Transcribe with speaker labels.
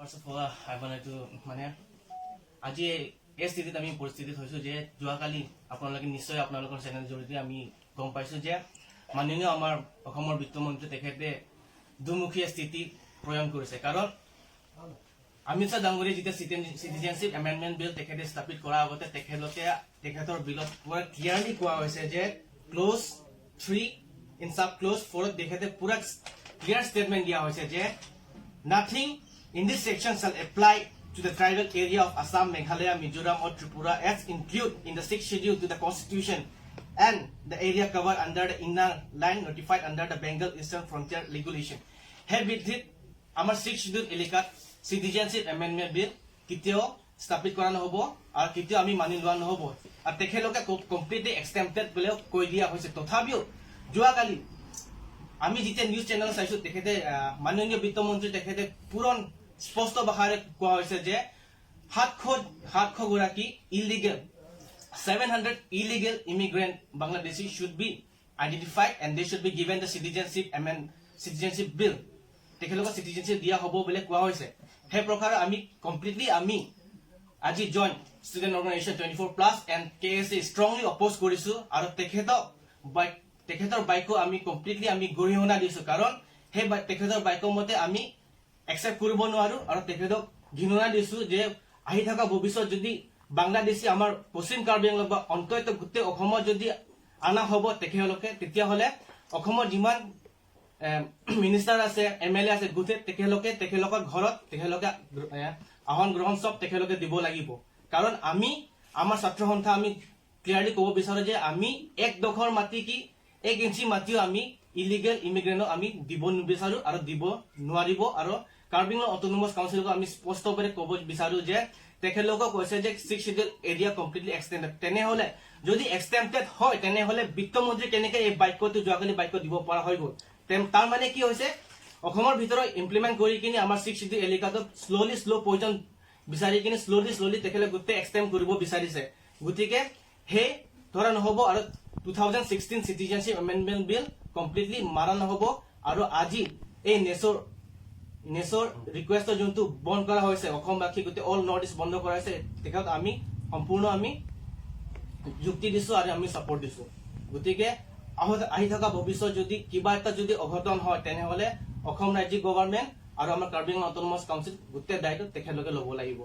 Speaker 1: First of all, I want to মানে আজি এই স্থিতিত আমি পৰিস্থিতিত হৈছোঁ যে যোৱাকালি আপোনালোকে নিশ্চয় আপোনালোকৰ চেনেল জৰিয়তে আমি গম পাইছোঁ যে মাননীয় আমাৰ অসমৰ বিত্তমন্ত্ৰী তেখেতে দুমুখীয়া স্থিতি প্ৰণয়ন কৰিছে। কাৰণ অমিত শ্বাহ ডাঙৰীয়ে যেতিয়া চিটিজেনশ্বিপ এমেণ্ডমেণ্ট বিল তেখেতে স্থাপিত কৰাৰ আগতে তেখেতলোকে তেখেতৰ বিলত পুৰা ক্লিয়াৰলি কোৱা হৈছে যে clause 3 in sub clause 4ত তেখেতে পুৰা ক্লিয়াৰ ষ্টেটমেণ্ট দিয়া হৈছে যে "Nothing in this section shall apply to the tribal area of Assam, Meghalaya, Mizoram or Tripura as included in the Sixth Schedule to the Constitution and the area covered under the inner line notified under the Bengal Eastern Frontier Regulation." সেই ভিত্তিত আমাৰ six schedule এলেকাত citizenship amendment বিল কেতিয়াও স্থাপিত কৰা নহ'ব আৰু কেতিয়াও আমি মানি লোৱা নহ'ব আৰু তেখেতলোকে কমপ্লিটলি এক্সেম্পটেড বুলিও কৈ দিয়া হৈছে। তথাপিও যোৱাকালি আমি যেতিয়া নিউজ চেনেল চাইছো, তেখেতে মাননীয় বিত্তমন্ত্ৰী তেখেতে পূৰণ স্পষ্ট ভাষাৰে কোৱা হৈছে যে 700 গৰাকী illegal, 700 illegal immigrant Bangladeshi should be identified and they should be given the citizenship bill. তেখেতলোকক চিটিজেনশ্বিপ দিয়া হ'ব বুলি কোৱা হৈছে। সেই প্ৰকাৰে আমি কমপ্লিটলি আমি আজি Joint Student Organisation 24 Plus and KSA strongly oppose কৰিছো আৰু তেখেতক তেখেতৰ বাক্য আমি কমপ্লিটলি আমি গৰিহণা দিছো। কাৰণ সেই তেখেতৰ বাক্য মতে আমি একচেপ্ট কৰিব নোৱাৰো আৰু তেখেতক ঘৃণা দিছো যে আহি থকা ভৱিষ্যত যদি বাংলাদেশী আমাৰ পশ্চিম কাৰ্বি আংলং বা অন্তত গোটেই অসমত যদি অনা হ'ব তেখেতলোকে, তেতিয়াহ'লে অসমত যিমান মিনিষ্টাৰ আছে, এম এল এ আছে, গোটেই তেখেতলোকে তেখেতলোকৰ ঘৰত তেখেতলোকে আহৰণ গ্ৰহণ চব তেখেতলোকে দিব লাগিব। কাৰণ আমি আমাৰ ছাত্ৰ সন্থা আমি ক্লিয়াৰলি ক'ব বিচাৰো যে আমি এক ডোখৰ মাটি কি এক ইঞ্চি মাটিও আমি ইলিগেল ইমিগ্ৰেণ্টক আমি দিব নিবিচাৰো আৰু দিব নোৱাৰিব। আৰু কাৰ্বি আংলং অট'নমাছ কাউন্সিলক আমি স্পষ্টভাৱে ক'ব বিচাৰো যে তেখেতলোকক কৈছে যে Sixth Schedule area completely exempted। তেনেহলে যদি এক্সেম্পটেড হয়, তেনেহলে বিত্তমন্ত্ৰী কেনেকে এই বাক্যটো যোৱাকালি বাক্য দিব পৰা হৈ গ'ল? তাৰ মানে কি হৈছে, অসমৰ ভিতৰত ইমপ্লিমেণ্ট কৰি কিনি আমাৰ ছিক্স শ্বেডিউল এলেকাটোত শ্ল'লি শ্ল' পয়জন বিচাৰি কিনি শ্ল'লি শ্ল'লি তেখেতে গোটেই এক্সটেণ্ড কৰিব বিচাৰিছে। গতিকে সেই ধৰা নহ'ব আৰু 2016 Citizenship Amendment Bill completely মাৰা নহ'ব। আৰু আজি এই নেছৰ ৰিকুৱেষ্টৰ যোনটো বন্ধ কৰা হৈছে, অসমবাসী গোটেই অল নৰ্থ ইষ্ট বন্ধ কৰা হৈছে, তেখেত আমি সম্পূৰ্ণ আমি যুক্তি দিছো আৰু আমি ছাপৰ্ট দিছো। গতিকে আহি থকা ভৱিষ্যত যদি কিবা এটা যদি অঘটন হয়, তেনেহলে অসম ৰাজ্যিক গভৰ্ণমেণ্ট আৰু আমাৰ কাৰ্বি আংলং অট'নমাছ কাউন্সিল গোটেই দায়িত্ব তেখেতলোকে ল'ব লাগিব।